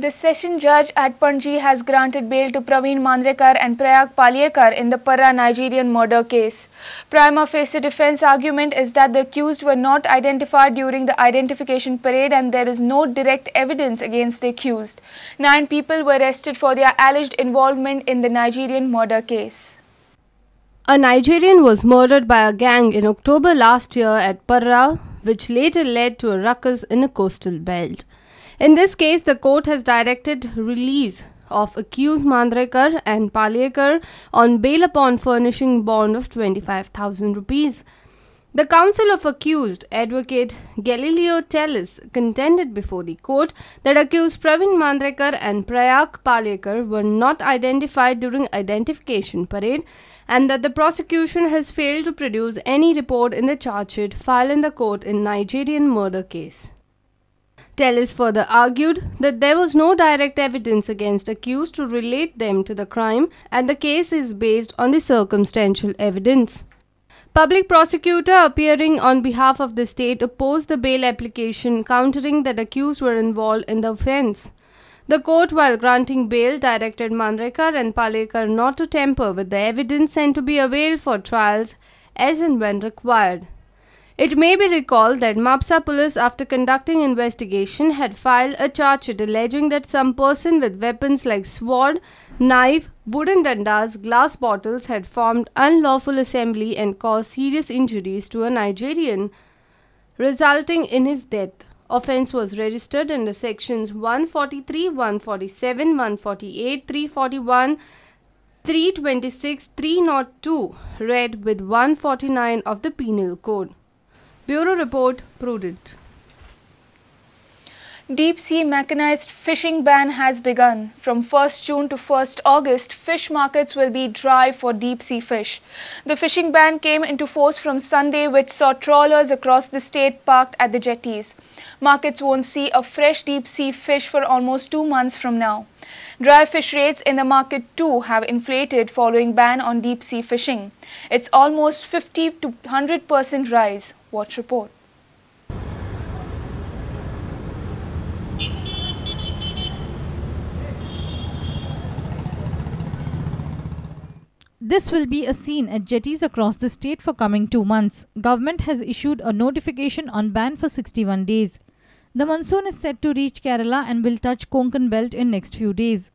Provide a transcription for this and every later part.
The session judge at Panji has granted bail to Praveen Mandrekar and Prayag Palyekar in the Parra Nigerian murder case. Prima facie defense argument is that the accused were not identified during the identification parade and there is no direct evidence against the accused. 9 people were arrested for their alleged involvement in the Nigerian murder case. A Nigerian was murdered by a gang in October last year at Parra, which later led to a ruckus in a coastal belt. In this case, the court has directed release of accused Mandrekar and Palyekar on bail upon furnishing bond of 25,000 rupees. The counsel of accused, Advocate Galileo Tellis, contended before the court that accused Praveen Mandrekar and Prayag Palyekar were not identified during identification parade and that the prosecution has failed to produce any report in the charge sheet filed in the court in Nigerian murder case. Tellis further argued that there was no direct evidence against accused to relate them to the crime and the case is based on the circumstantial evidence. Public prosecutor appearing on behalf of the state opposed the bail application, countering that accused were involved in the offence. The court, while granting bail, directed Mandrekar and Palyekar not to tamper with the evidence and to be availed for trials as and when required. It may be recalled that Mapsa police, after conducting investigation, had filed a charge sheet alleging that some person with weapons like sword, knife, wooden dandas, glass bottles had formed unlawful assembly and caused serious injuries to a Nigerian, resulting in his death. Offence was registered under sections 143, 147, 148, 341, 326, 302, read with 149 of the Penal Code. Bureau Report, Prudent. Deep sea mechanized fishing ban has begun. From 1st June to 1st August, fish markets will be dry for deep sea fish. The fishing ban came into force from Sunday, which saw trawlers across the state parked at the jetties. Markets won't see a fresh deep sea fish for almost 2 months from now. Dry fish rates in the market too have inflated following ban on deep sea fishing. It's almost 50 to 100% rise. Watch report. This will be a scene at jetties across the state for coming 2 months. Government has issued a notification on ban for 61 days. The monsoon is set to reach Kerala and will touch Konkan belt in next few days.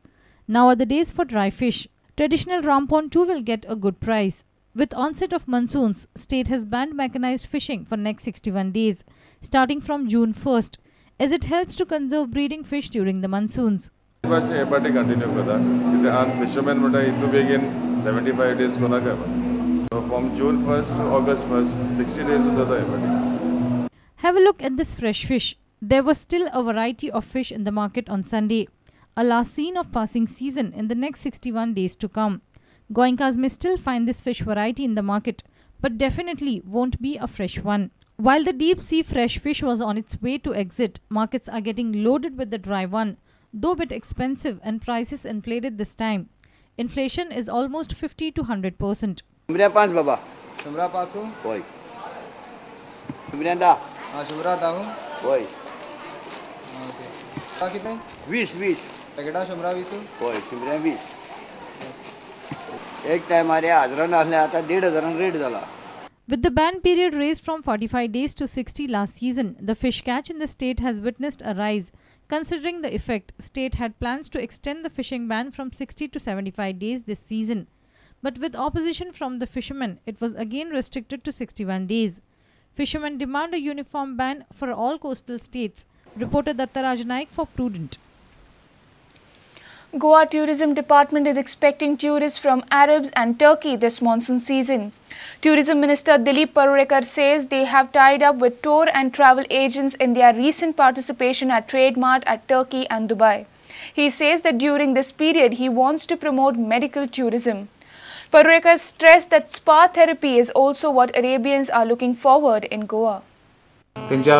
Now are the days for dry fish. Traditional rampon too will get a good price. With onset of monsoons, state has banned mechanized fishing for next 61 days, starting from June 1st, as it helps to conserve breeding fish during the monsoons. Continue fishermen 75 days. So from June 1st to August 1st, 60 days. Have a look at this fresh fish. There was still a variety of fish in the market on Sunday, a last scene of passing season in the next 61 days to come. Goenkas may still find this fish variety in the market, but definitely won't be a fresh one. While the deep sea fresh fish was on its way to exit, markets are getting loaded with the dry one, though bit expensive and prices inflated this time. Inflation is almost 50 to 100%. With the ban period raised from 45 days to 60 last season, the fish catch in the state has witnessed a rise. Considering the effect, state had plans to extend the fishing ban from 60 to 75 days this season. But with opposition from the fishermen, it was again restricted to 61 days. Fishermen demand a uniform ban for all coastal states, reported Dattaraj Naik for Prudent. Goa Tourism Department is expecting tourists from Arabs and Turkey this monsoon season. Tourism Minister Dilip Parulekar says they have tied up with tour and travel agents in their recent participation at Trade Mart at Turkey and Dubai. He says that during this period he wants to promote medical tourism. Parulekar stressed that spa therapy is also what Arabians are looking forward in Goa. तेंच्या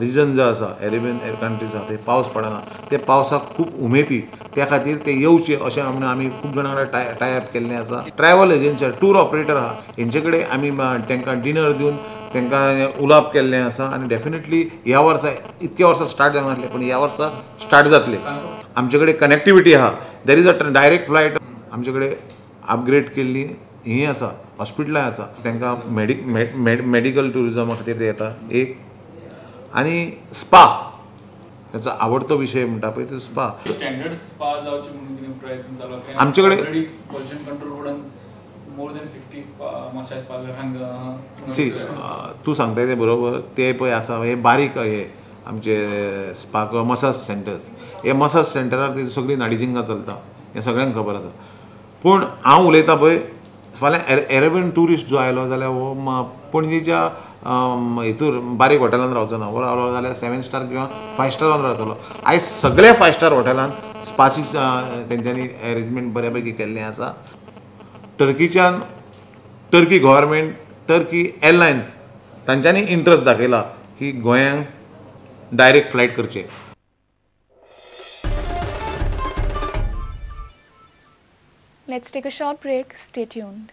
reason जो आसा Arabian countries आसा ते पावस पडना ते पावसाक खूब उमेदी त्या खातीर ते येवचे अशें म्हणून आमी खूब जाणां वांगडा टाय अप केल्लें आसा. ट्रॅवल एजन्सी टूर ऑपरेटर आहा हेंचे कडेन आमी तांकां डिनर दिवन तांकां उलोवप केल्लें आसा आनी डेफिनेटली ह्या वर्सा इतक्या वर्सां स्टार्ट जावंक नासलें पूण ह्या वर्सा स्टार्ट जातलें. आमचे कडेन कनेक्टिविटी आहा, there is a direct flight. आमचे कडेन अपग्रेड केल्ली ही आसा, हॉस्पिटलां आसा, तांकां मेडिकल ट्युरिजमा खातीर ते येता एक. आनी स्पा ताचो आवडतो विशय म्हणटा पळय तो स्पा. स्टँडर्ड स्पा जावचे म्हणून कितें प्रयत्न चालू आसा? आमचे कडेन पोल्युशन कंट्रोल बोर्डान more than 50 spa massage parlour हांगा. सी तूं सांगता तें बरोबर, ते पळय आसा हे बारीक हे आमचे स्पा किंवा मसाज सेंटर्स, हे मसाज सेंटरार ती सगळीं नाडीजिंगां चलता हें सगळ्यांक खबर आसा. पूण हांव उलयतां पळय फाल्यां एरेबियन ट्युरिस्ट जो आयलो जाल्यार हो पणजेच्या हितूर बारीक हॉटेलान रावचो ना, हो रावलो जाल्यार 7 स्टार किंवा 5 स्टारान रावतलो. आयज सगळ्या 5 स्टार हॉटेलान स्पाची तेंच्यांनी एरेंजमेंट बऱ्या पैकी केल्लें आसा. टर्कीच्यान टर्की गव्हर्मेंट, टर्की एअरलायन्स तांच्यांनी इंट्रस्ट दाखयला की गोंयांक डायरेक्ट फ्लायट करचे. Let's take a short break. Stay tuned.